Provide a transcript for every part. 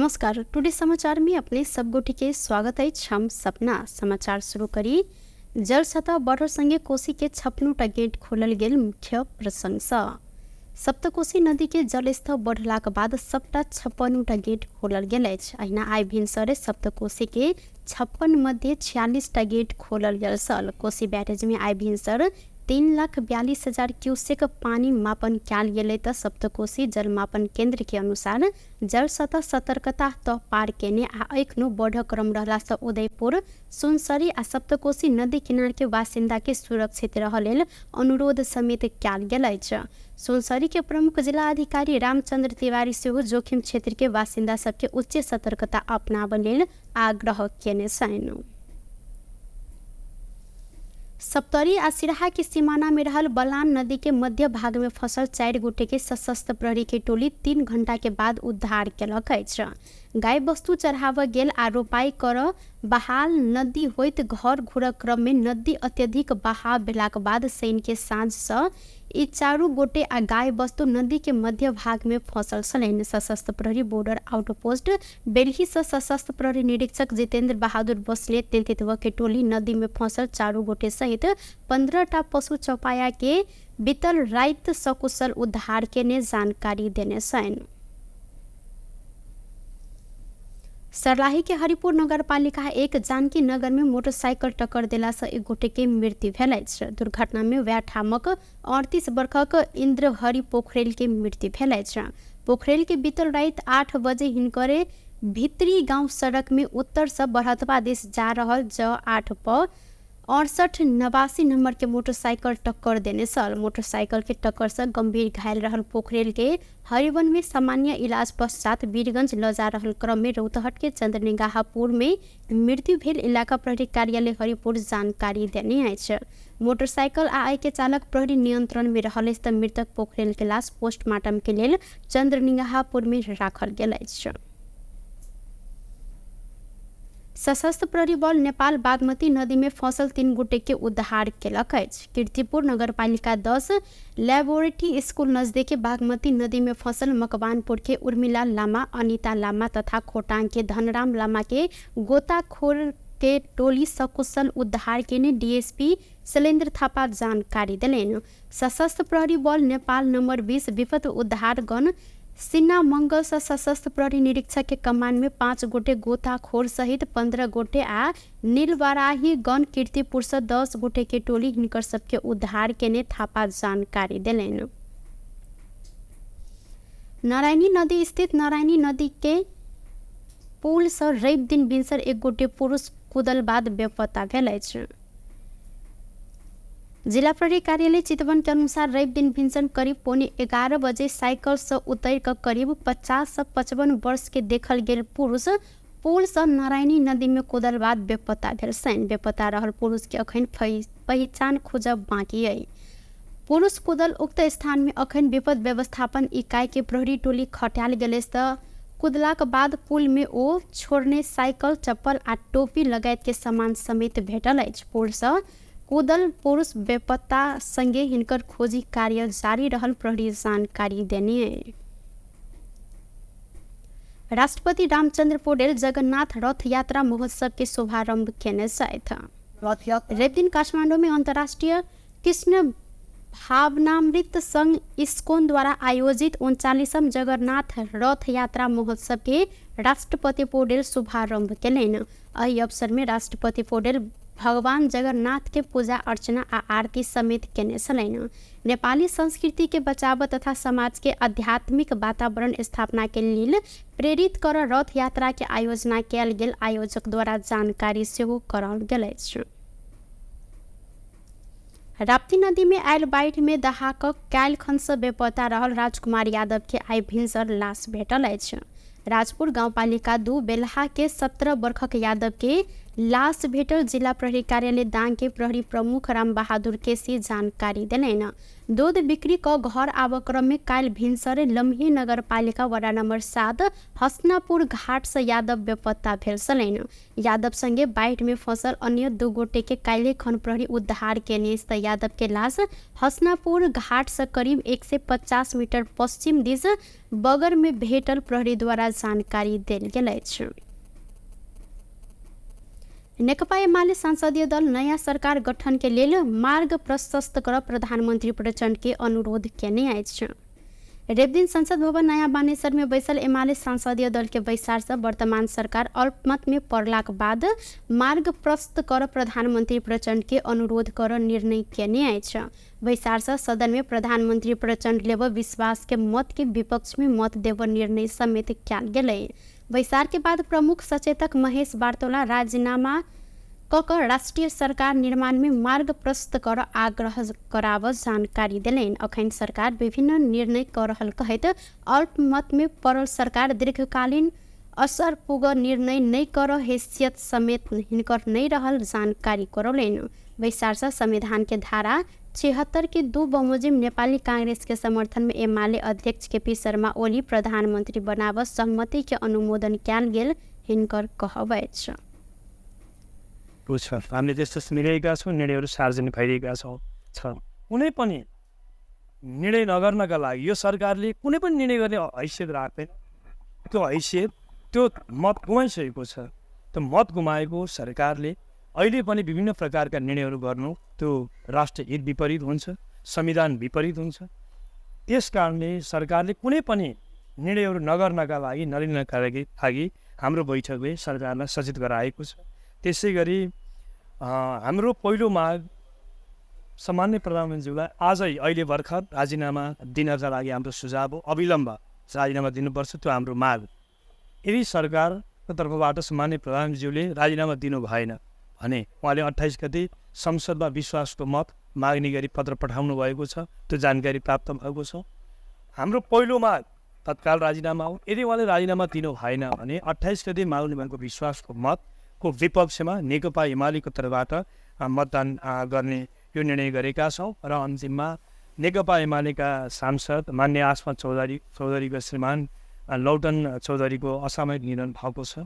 नमस्कार, टुडे समाचार में अपने सब गोटे के स्वागत अछि। हम सपना समाचार शुरू करी। जल सतह बढ़ल संगे कोसी के 56टा गेट खोलल गेल मुख्य प्रसंग सँ। सप्तकोशी नदी के जलस्तर बढ़लाक बाद सबटा 56टा गेट खोलल गेल अछि। अहिना आइ भिनसरे सप्तकोशी के 56 मध्ये 46टा गेट खोलल गेल छल। कोसी बैरेज में आइ भिनसर 3,42,000 क्यूसेक पानी मापन कयल गेलै तऽ सप्तकोशी जल मापन केंद्र के अनुसार जल सतह सतर्कता तह पार केने आ एखनो बढ़ क्रम रहला सँ उदयपुर, सुनसरी आ सप्तकोशी नदी किनार के बासिन्दा के सुरक्षित रह लेल अनुरोध समेत कयल गेल अछि। सुनसरी के प्रमुख जिला अधिकारी रामचंद्र तिवारी सेहो जोखिम क्षेत्र के बासिन्दा सबके उच्च सतर्कता अपनाबऽ लेल आग्रह केने छनि। सप्तरी आ सिराहा के सीमाना में रहल बलान नदी के मध्य भाग में फंसल 4 गोटे के सशस्त्र प्रहरी के टोली 3 घंटा के बाद उद्धार केलक अछि। गाय वस्तु चढ़ाव गेल आ रोपाई कर बहाल नदी होइत घर घुरक क्रम में नदी अत्यधिक बहाव भेलाक बाद शनि के साँझ सँ ई 4 गोटे आ गाय वस्तु नदी के मध्य भाग में फंसल छलनि। सशस्त्र प्रहरी बॉर्डर आउटपोस्ट बेलही से सशस्त्र प्रहरी निरीक्षक जितेंद्र बहादुर बस्नेत नेतृत्व के टोली नदी में फंसल 4 गोटे सहित 15टा पशु चौपाया के बीतल राति सकुशल उद्धार केने जानकारी देने छनि। सर्लाही के हरिपुर नगरपालिका 1 जानकी नगर में मोटरसाइकिल टक्कर देला से एक गोटे के मृत्यु भेल अछि। दुर्घटना में वएह ठामक 38 वर्षक इन्द्रहरि पोखरेल के मृत्यु भेल अछि। पोखरेल के बीतल राति 8 बजे हिनकरे भित्री गांव सड़क में उत्तर से बढ़तवा दिस जा रहल ज 8 प 6889 नंबर के मोटरसाइकिल टक्कर देने छल। मोटरसाइकिल के टक्कर से गंभीर घायल रहल पोखरेल के हरिवन में सामान्य इलाज पश्चात वीरगंज ल जा रहल क्रम में रौतहट के चंद्रनिगाहपुर में मृत्यु भेल इलाका प्रहरी कार्यालय हरिपुर जानकारी देने अछि। मोटरसाइकिल आ के चालक प्रहरी नियंत्रण में रहल अछि त मृतक पोखरेल के लाश पोस्टमार्टम के लेल चंद्रनिगाहपुर में राखल गेल अछि। सशस्त्र प्रहरी बल नेपाल बागमती नदी में फंसल 3 गोटे के उद्धार केलक अछि। कीर्तिपुर नगरपालिका 10 लेबोरेटरी स्कूल नजदीक बागमती नदी में फंसल मकवानपुर के उर्मिला लामा, अनिता लामा तथा खोटाङ के धनराम लामा के गोताखोर के टोली सकुशल उद्धार केने डीएसपी शैलेन्द्र थापा जानकारी देलनि। सशस्त्र प्रहरी बल नेपाल नंबर 20 विपद उद्धार गण सिन्हा मंगल से सशस्त्र प्रहरी निरीक्षक के कमान में 5 गोटे गोताखोर सहित 15 गोटे आ नीलवाराही गण कीर्तिपुर से 10 गोटे के टोली हिनकर सबके उद्धार केने थापा जानकारी देलनि। नारायणी नदी स्थित नारायणी नदी के पुल से रवि दिन भिनसर एक गोटे पुरुष कुदल बाद बेपत्ता भेल अछि। जिला प्रहरी कार्यालय चितवन के अनुसार रवि दिन भिनसर करीब 10:45 बजे साइकिल से उतर कर करीब 50 से 55 वर्ष के देखल गेल पुरुष पुल से नारायणी नदी में कुदल बाद बेपत्ता भेल छनि। बेपत्ता रहल पुरुष के अखन पहिचान खोजब बाँकी अइ। पुरुष कुदल उक्त स्थान में अखन विपद व्यवस्थापन इकाई के प्रहरी टोली खटायल गेल अछि त कुदलाक बाद पुल में ओ छोड़ने साइकिल, चप्पल आ टोपी लगायत के सामान समेत भेटल अछि। पुल से कुदल पुरुष बेपत्ता संगे हिनकर खोजी कार्य जारी रहल प्रहरी जानकारी देने। राष्ट्रपति रामचंद्र पौडेल जगन्नाथ रथ यात्रा महोत्सव के शुभारंभ केने छथि। रवि दिन काठमांडू में अंतर्राष्ट्रीय कृष्ण भावनामृत संघ इस्कोन द्वारा आयोजित 39म जगन्नाथ रथ यात्रा महोत्सव के राष्ट्रपति पौडेल शुभारंभ केलनि। एहि अवसर में राष्ट्रपति पौडेल भगवान जगन्नाथ के पूजा अर्चना आ आरती समेत केने छलनि। नेपाली संस्कृति के बचाव तथा समाज के आध्यात्मिक वातावरण स्थापना के लेल प्रेरित कर रथ यात्रा के आयोजना कयल गेल आयोजक द्वारा जानकारी सेहो कराओल गेल अछि। राप्ती नदी में आयल बाढ़ि में दहा कऽ काल्हिखन से बेपत्ता रहल राजकुमार यादव के आइ भिनसर लाश भेटल अछि। राजपुर गाउँपालिका 2 बेलहा के 17 वर्षक यादव के लाश भेटल जिला प्रहरी कार्यालय दाङ के प्रहरी प्रमुख रामबहादुर केसी जानकारी देलनि। दूध बिक्री क घर आब क्रम में काल्हि भिनसरे लम्ही नगरपालिका वडा नम्बर 7 हसनापुर घाट से यादव बेपत्ता भेल छलनि। यादव संगे बाढ़ि में फंसल अन्य 2 गोटे के काल्हि खन प्रहरी उद्धार केने। यादव के लाश हसनापुर घाट से करीब 150 मीटर पश्चिम दिस बगर में भेटल प्रहरी द्वारा जानकारी देल गेल अछि। नेकपा एमाले संसदीय दल नयाँ सरकार गठन के लेल मार्ग प्रशस्त कर प्रधानमन्त्री प्रचण्ड के अनुरोध केने अछि। रविदिन संसद भवन नयाँ बानेश्वर में बैसल एमाले संसदीय दल के बैसार से वर्तमान सरकार अल्पमत में पड़लाक बाद मार्ग प्रशस्त कर प्रधानमन्त्री प्रचण्ड के अनुरोध कर निर्णय केने अछि। बैसार से सदन में प्रधानमन्त्री प्रचण्ड लेब विश्वास के मत के विपक्ष में मत देव निर्णय समेत कयल गेलै। बैसार के बाद प्रमुख सचेतक महेश बार्तोला राजीनामा क राष्ट्रिय सरकार निर्माण में मार्ग प्रशस्त कर आग्रह कराव जानकारी देलनि। अखन सरकार विभिन्न निर्णय कर रहल कहैत अल्पमत में पड़ल सरकार दीर्घकालीन असर पुग निर्णय नहि कर हैसियत समेत हिनकर नहि रहल जानकारी करौलनि। बैसार से संविधान के धारा 76 के 2 बमोजिम नेपाली कांग्रेस के समर्थन में एमाले अध्यक्ष केपी शर्मा ओली प्रधानमन्त्री बनाव सहमति के अनुमोदन कयल गेल हिनकर कहब अछि। हामीले त्यस्तो सुनिरहेका छौँ, निर्णयहरू सार्वजनिक भइरहेका छौँ। कुनै पनि निर्णय नगर्नका लागि यो सरकारले कुनै पनि निर्णय गर्ने हैसियत राख्दैन। त्यो हैसियत, त्यो मत गुमाइसकेको छ। त्यो मत गुमाएको सरकारले अहिले पनि विभिन्न प्रकारका निर्णयहरू गर्नु त्यो राष्ट्रहित विपरीत हुन्छ, संविधान विपरीत हुन्छ। त्यस कारणले सरकारले कुनै पनि निर्णयहरू नगर्नका लागि, नलिनका लागि हाम्रो बैठकले सरकारलाई सचेत गराएको छ। त्यसै गरी हाम्रो पहिलो माग सामान्य प्रधानमन्त्रीज्यूलाई आजै अहिले भर्खर राजीनामा दिनका लागि हाम्रो सुझाव हो, अविलम्ब राजीनामा दिनुपर्छ, त्यो हाम्रो माग। यदि सरकारको तर्फबाट सामान्य प्रधानमन्त्रीज्यूले राजीनामा दिनु भएन भने उहाँले 28 गते संसदमा विश्वासको मत माग्ने गरी पत्र पठाउनु भएको छ, त्यो जानकारी प्राप्त भएको छ। हाम्रो पहिलो माग तत्काल राजीनामा हो। यदि उहाँले राजीनामा दिनु भएन भने 28 गते माग्नु भएको विश्वासको मतको विपक्षमा नेकपा एमालेको तर्फबाट मतदान गर्ने यो निर्णय गरेका छौँ। र अन्तिममा नेकपा एमालेका सांसद मान्य आसमा चौधरीको श्रीमान लौटन चौधरीको असामयिक निधन भएको छ।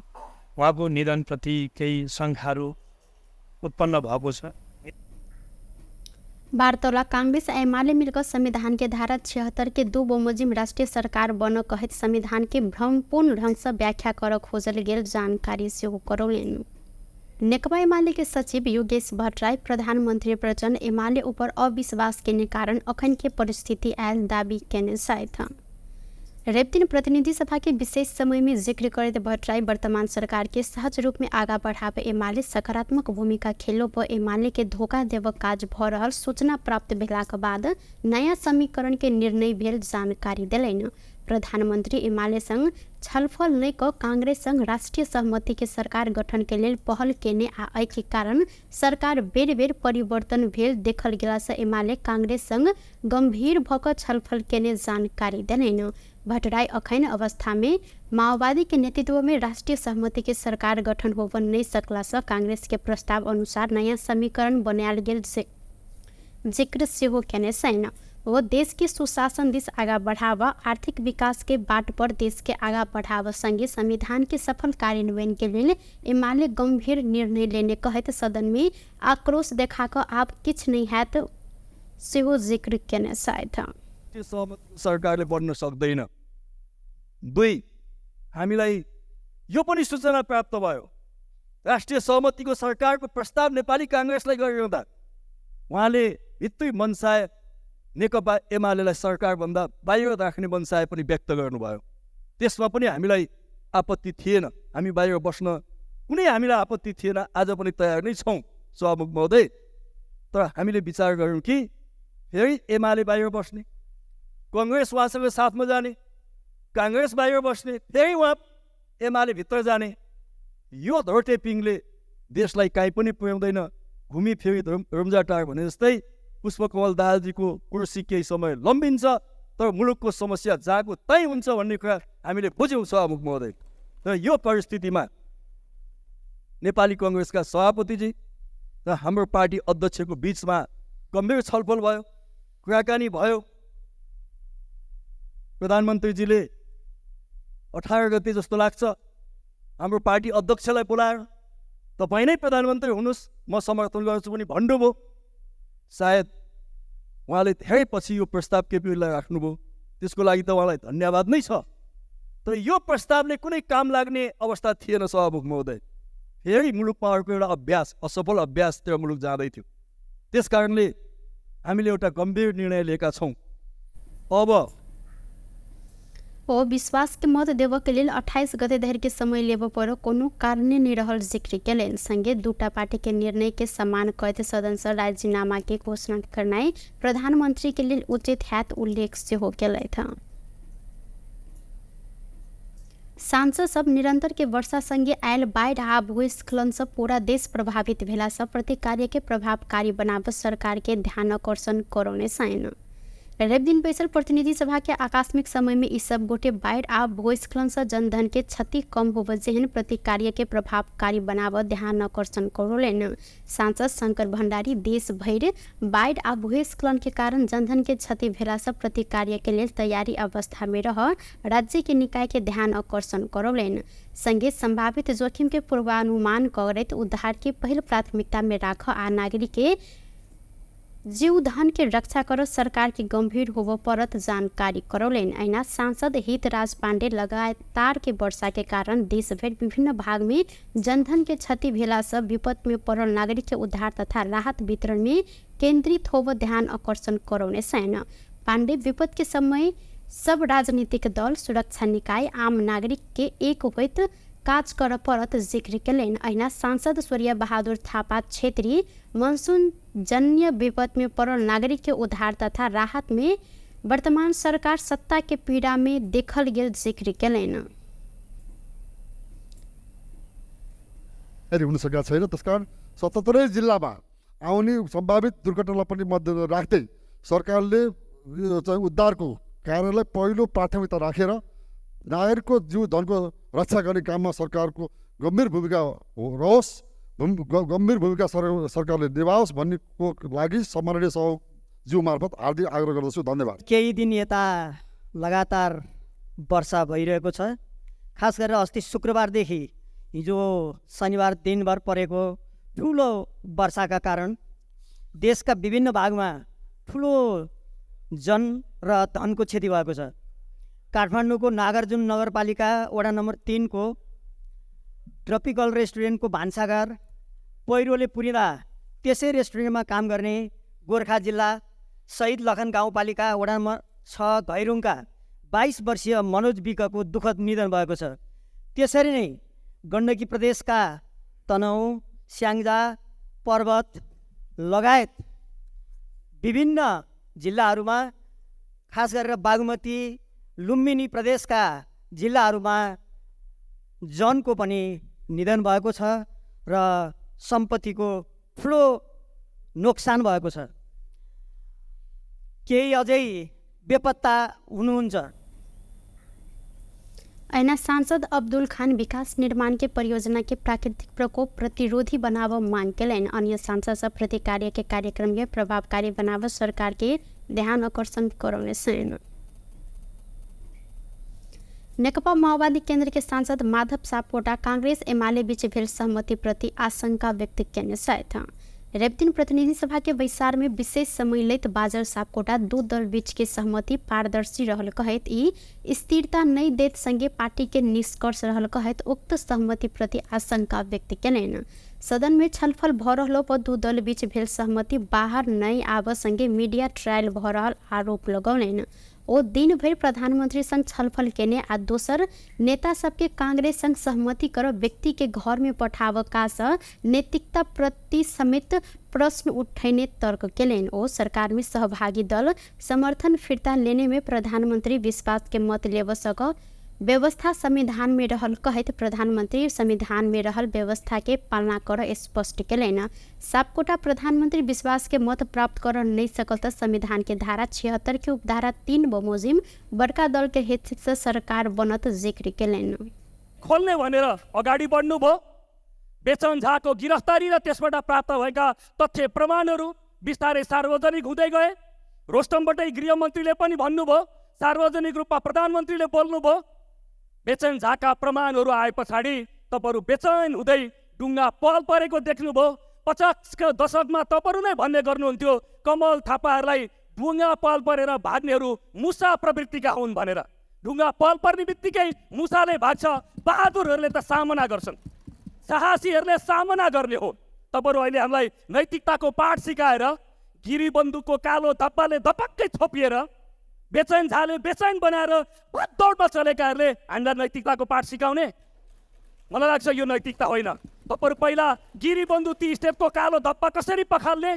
उहाँको निधनप्रति केही शङ्काहरू उत्पन्न भएको छ। वार्ताला कांग्रेस एमाले मिलकर संविधान के धारा 76 के 2 बमोजिम राष्ट्रिय सरकार बन कहैत संविधान के भ्रमपूर्ण ढंग से व्याख्या कर खोजल गेल जानकारी सेहो करौलनि। नेकपा एमाले के सचिव योगेश भट्टराई प्रधानमन्त्री प्रचण्ड एमाले ऊपर अविश्वास के कारण अखन के परिस्थिति आयल दावी केने छथि। रविदिन प्रतिनिधि सभा के विशेष समय में जिक्र करैत भट्टराई वर्तमान सरकार के सहज रूप में आगा बढ़ावे एमाले सकारात्मक भूमिका खेलो पर एमाले के धोखा देव काज भ रहल सूचना प्राप्त भेलाक बाद नयाँ समीकरण के निर्णय भेल जानकारी देलनि। प्रधानमन्त्री एमाले संग छलफल नहि क कांग्रेस संग राष्ट्रिय सहमति के सरकार गठन के लेल पहल केने आ एहि के कारण सरकार बेर बेर परिवर्तन भेल देखल गेला से एमाले कांग्रेस संग गंभीर भ क छलफल केने जानकारी देलनि। भट्टराई अखन अवस्था में माओवादी के नेतृत्व में राष्ट्रिय सहमति के सरकार गठन होब नहीं सकला से कांग्रेस के प्रस्ताव अनुसार नयाँ समीकरण बनायल गेल जिक्र सेहो केने छैन। वो देश के सुशासन दिस आगा बढ़ावा, आर्थिक विकास के बाट पर देश के आगा बढ़ावा संगे संविधान के सफल कार्यान्वयन के लेल एमाले गंभीर निर्णय लेने कहैत सदन में आक्रोश देखा क आब किछ नहीं हैत सेहो जिक्र केने छथि। सरकारले बन्न सक्दैन। दुई, हामीलाई यो पनि सूचना प्राप्त भयो, राष्ट्रिय सहमतिको सरकारको प्रस्ताव नेपाली काङ्ग्रेसलाई गरिरहँदा उहाँले भित्री मनसाय नेकपा एमालेलाई सरकारभन्दा बाहिर राख्ने मनसाय पनि व्यक्त गर्नुभयो। त्यसमा पनि हामीलाई आपत्ति थिएन, हामी बाहिर बस्न कुनै हामीलाई आपत्ति थिएन, आज पनि तयार नै छौँ सभामुख महोदय। तर हामीले विचार गऱ्यौँ कि फेरि एमाले बाहिर बस्ने, कङ्ग्रेस उहाँसँग साथमा जाने, काङ्ग्रेस बाहिर बस्ने, फेरि उहाँ एमाले भित्र जाने, यो धोटेपिङले देशलाई काहीँ पनि पुर्याउँदैन। घुमीफिरी रुम्जाटार भने जस्तै पुष्पकमल दाहालजीको कुर्सी केही समय लम्बिन्छ तर मुलुकको समस्या जहाँको त्यहीँ हुन्छ भन्ने कुरा हामीले बुझ्यौँ सभामुख महोदय। र यो परिस्थितिमा नेपाली कङ्ग्रेसका सभापतिजी र हाम्रो पार्टी अध्यक्षको बिचमा गम्भीर छलफल भयो, कुराकानी भयो। प्रधानमन्त्रीजीले 18 गते जस्तो लाग्छ हाम्रो पार्टी अध्यक्षलाई बोलाएर तपाईँ नै प्रधानमन्त्री हुनुहोस्, म समर्थन गर्छु पनि भन्नुभयो। सायद उहाँले धेरै पछि यो प्रस्ताव केपी ओलीलाई राख्नुभयो, त्यसको लागि त उहाँलाई धन्यवाद नै छ। तर यो प्रस्तावले कुनै काम लाग्ने अवस्था थिएन सभामुख महोदय। फेरि मुलुकमा अर्को एउटा अभ्यास, असफल अभ्यासतिर मुलुक जाँदै थियो। त्यस कारणले हामीले एउटा गम्भीर निर्णय लिएका छौँ। अब ओ विश्वास के मत देव के लेल 28 गते धरि के समय लेबऽ पर कोनो कारणे नहि रहल जिक्र केलनि। संगे दूटा पार्टी के निर्णय के सम्मान करैत सदन सँ राजीनामा के घोषणा करनाइ प्रधानमंत्री के लेल उचित हैत उल्लेख सेहो केलथि। सांसद सब निरंतर के वर्षा संगे आयल बाढ़ि आ भूस्खलन सँ पूरा देश प्रभावित भेला सँ प्रतिकार्य के प्रभावकारी बनाबऽ सरकार के ध्यान आकर्षण करौने छनि। रवि दिन बैसल प्रतिनिधि सभा के आकस्मिक समय में ई सब गोटे बाढ़ि आ भूस्खलन सँ जनधन के क्षति कम होबऽ जेहन प्रतिकार्य के प्रभावकारी बनाबऽ ध्यान आकर्षण करौलनि। सांसद शंकर भंडारी देश भरि बाढ़ि आ भूस्खलन के कारण जनधन के क्षति भेला सँ प्रतिकार्य के लेल तैयारी अवस्था में रह राज्य के निकाय के ध्यान आकर्षण करौलनि। संगे संभावित जोखिम के पूर्वानुमान करैत उद्धार के पहिल प्राथमिकता में राख आ नागरिक के जीव धन के रक्षा कर सरकार के गंभीर होबऽ पड़त जानकारी करौलनि। अहिना सांसद हितराज पांडे लगातार के वर्षा के कारण देश भरि विभिन्न भाग में जनधन के क्षति भेला सँ विपद में पड़ल नागरिक के उद्धार तथा राहत वितरण में केंद्रित होबऽ ध्यान आकर्षण करौने छनि। पांडे विपद के समय सब राजनीतिक दल, सुरक्षा निकाय, आम नागरिक के एक होइत काज कर पड़त जिक्र केलनि। अहिना सांसद सूर्य बहादुर थापा क्षेत्री मनसून जन्य विपद में पड़ल नागरिक के उद्धार तथा राहत में वर्तमान सरकार सत्ता के पीड़ा में देखल गेल जिक्र केलनि। हुन सकेको छैन, त्यसकारण 77 जिल्लामा आउने सम्भावित दुर्घटनालाई पनि मध्यनजर राख्दै सरकारले यो चाहिँ उद्धारको कार्यलाई पहिलो प्राथमिकता राखेर नागरिकको जीव धनको रक्षा गर्ने काममा सरकारको गम्भीर भूमिका रहोस्, गम्भीर भूमिका सरकारले निभाओस् भन्नेको लागि सम्माननीय सभामुखज्यू मार्फत हार्दिक आग्रह गर्दछु। धन्यवाद। केही दिन यता लगातार वर्षा भइरहेको छ। खास गरेर अस्ति शुक्रबारदेखि हिजो शनिबार दिनभर परेको ठुलो वर्षाका कारण देशका विभिन्न भागमा ठुलो जन र धनको क्षति भएको छ। काठमाडौँको नागार्जुन नगरपालिका वडा नम्बर 3 को ट्रपिकल रेस्टुरेन्टको भान्साघर पहिरोले पुरिँदा त्यसै रेस्टुरेन्टमा काम गर्ने गोर्खा जिल्ला शहीद लखन गाउँपालिका वडा नम्बर 6 घैरुङका 22 वर्षीय मनोज विकको दुःखद निधन भएको छ। त्यसरी नै गण्डकी प्रदेशका तनहुँ, स्याङ्जा, पर्वत लगायत विभिन्न जिल्लाहरूमा, खास गरेर बागमती, लुम्बिनी प्रदेशका जिल्लाहरूमा जनको पनि निधन भएको छ र सम्पत्तिको ठुलो नोक्सान भएको छ। केही अझै बेपत्ता हुनुहुन्छ। ऐना सांसद अब्दुल खान विकास निर्माण के परियोजना के प्राकृतिक प्रकोप प्रतिरोधी बनाव मांग केलनि। अन्य सांसद सब प्रतिकार्य के कार्यक्रम के प्रभावकारी बनाव सरकार के ध्यान आकर्षण करौने छनि। नेकपा माओवादी केन्द्र के सांसद माधव सापकोटा कांग्रेस एमाले बीच भेल सहमति प्रति आशंका व्यक्त केने छथि। रविदिन प्रतिनिधि सभा के बैसार में विशेष समय लैत बाजल सापकोटा दू दल बीच के सहमति पारदर्शी रहल कहैत ई स्थिरता नहि दैत संगे पार्टी के निष्कर्ष रहल कहैत उक्त सहमति प्रति आशंका व्यक्त केलनि। सदन में छलफल भ रहलो पर दू दल बीच भेल सहमति बाहर नहि आबऽ संगे मीडिया ट्रायल भ रहल आरोप लगौलनि। ओ दिन भरि प्रधानमंत्री संग छलफल केने आ दोसर नेता सबके कांग्रेस संग सहमति कर व्यक्ति के घर में पठाव काज नैतिकता प्रति समेत प्रश्न उठैने तर्क केलनि। ओ सरकार में सहभागी दल समर्थन फिर्ता लेने में प्रधानमंत्री विश्वास के मत लेब सक व्यवस्था संविधान में रहल कहैत प्रधानमंत्री संविधान में रहल व्यवस्था के पालना कर स्पष्ट केलनि। सापकोटा प्रधानमंत्री विश्वास के मत प्राप्त कर नहीं सकल त संविधान के धारा 76 के उपधारा 3 बमोजिम बड़का दल के हित से सरकार बनत जिक्र केलनि। खोल्ने भनेर अगाडि बढ्नुभयो, बेचन झाको गिरफ्तारी र त्यसबाट प्राप्त भएका तथ्य प्रमाणहरू बिस्तारै सार्वजनिक हुँदै गए। रोस्टमबाटै गृहमन्त्रीले पनि भन्नुभयो, सार्वजनिक रूपमा प्रधानमन्त्रीले बोल्नुभयो। बेचन झाका प्रमाणहरू आए पछाडि तपाईँहरू बेचैन हुँदै डुङ्गा पल परेको देख्नुभयो। 50को दशकमा तपाईँहरू नै भन्ने गर्नुहुन्थ्यो कमल थापाहरूलाई ढुङ्गा पल परेर भाग्नेहरू मुसा प्रवृत्तिका हुन् भनेर। ढुङ्गा पल पर्ने बित्तिकै मुसाले भाग्छ, बहादुरहरूले त सामना गर्छन्, साहसीहरूले सामना गर्ने हो। तपाईँहरू अहिले हामीलाई नैतिकताको पाठ सिकाएर गिरीबन्दुकको कालो धप्पाले धपक्कै छोपिएर बेचैन झाले बेचैन बनाएर भागदौडमा चलेकाहरूले हामीलाई नैतिकताको पाठ सिकाउने, मलाई लाग्छ यो नैतिकता होइन। तपाईँहरू पहिला गिरीबन्धु ती स्टेपको कालो धप्पा कसरी पखाल्ने,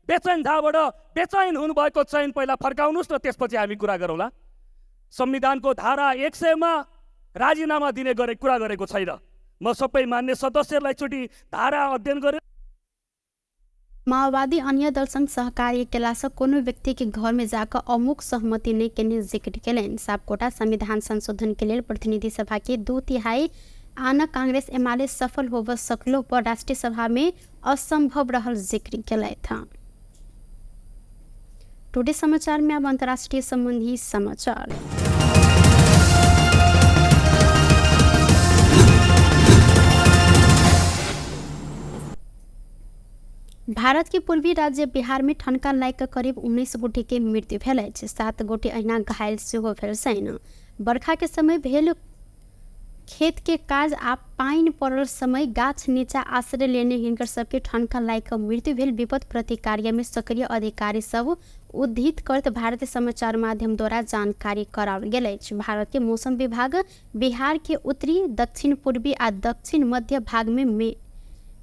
बेचैन झाबाट बेचैन हुनुभएको चैन पहिला फर्काउनुहोस् न, त्यसपछि हामी कुरा गरौँला। संविधानको धारा 100मा राजीनामा दिने गरे कुरा गरेको छैन। म सबै मान्य सदस्यहरूलाई एकचोटि धारा अध्ययन गरेर माओवादी अन्य दलसँग सहकार्य केलासँ कोनो व्यक्ति के घर में जाकर अमुक सहमति नहि केने जिक्र केलनि। सापकोटा संविधान संशोधन के लेल प्रतिनिधि सभा के 2/3 आन कांग्रेस एमाले सफल होब सकलो पर राष्ट्रीय सभा में असंभव रहल जिक्र केलथि। टुडे समाचार में अब अंतर्राष्ट्रीय संबंधी समाचार। भारत के पूर्वी राज्य बिहार में ठनका लागि कऽ करीब 19 गोटे के मृत्यु भेल अछि। 7 गोटे अहिना घायल सेहो भेल छनि। बरखा के समय भेल खेत के काज आ पानि पड़ल समय गाछ नीचा आश्रय लेने हिनकर सबके ठनका लागि कऽ मृत्यु भेल। विपद प्रतिक्रिया में सक्रिय अधिकारी सब उद्धृत करत भारतीय समाचार माध्यम द्वारा जानकारी कराओल गेल अछि। भारत के मौसम विभाग बिहार के उत्तरी, दक्षिण पूर्वी आ दक्षिण मध्य भाग में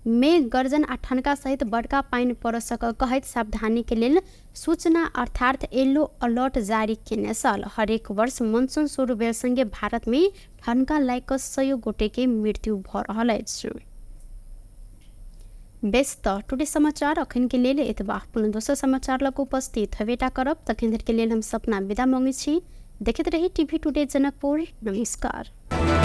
मेघ गर्जन आ ठनका सहित बड़का पानि पड़ सक कहैत सावधानी के लेल सूचना अर्थात येलो अलर्ट जारी केने छल। हरेक वर्ष मनसून शुरू भेल संगे भारत में ठनका लागि कऽ 100 गोटे के मृत्यु भऽ रहल अछि। बेस तऽ टुडे समाचार अखन के लेल एतबा। पुनः दोसर समाचार लग उपस्थित हेबेटा करब, तखन धरि के लेल हम सपना विदा मांगै छी। देखैत रही टीवी टुडे जनकपुर। नमस्कार।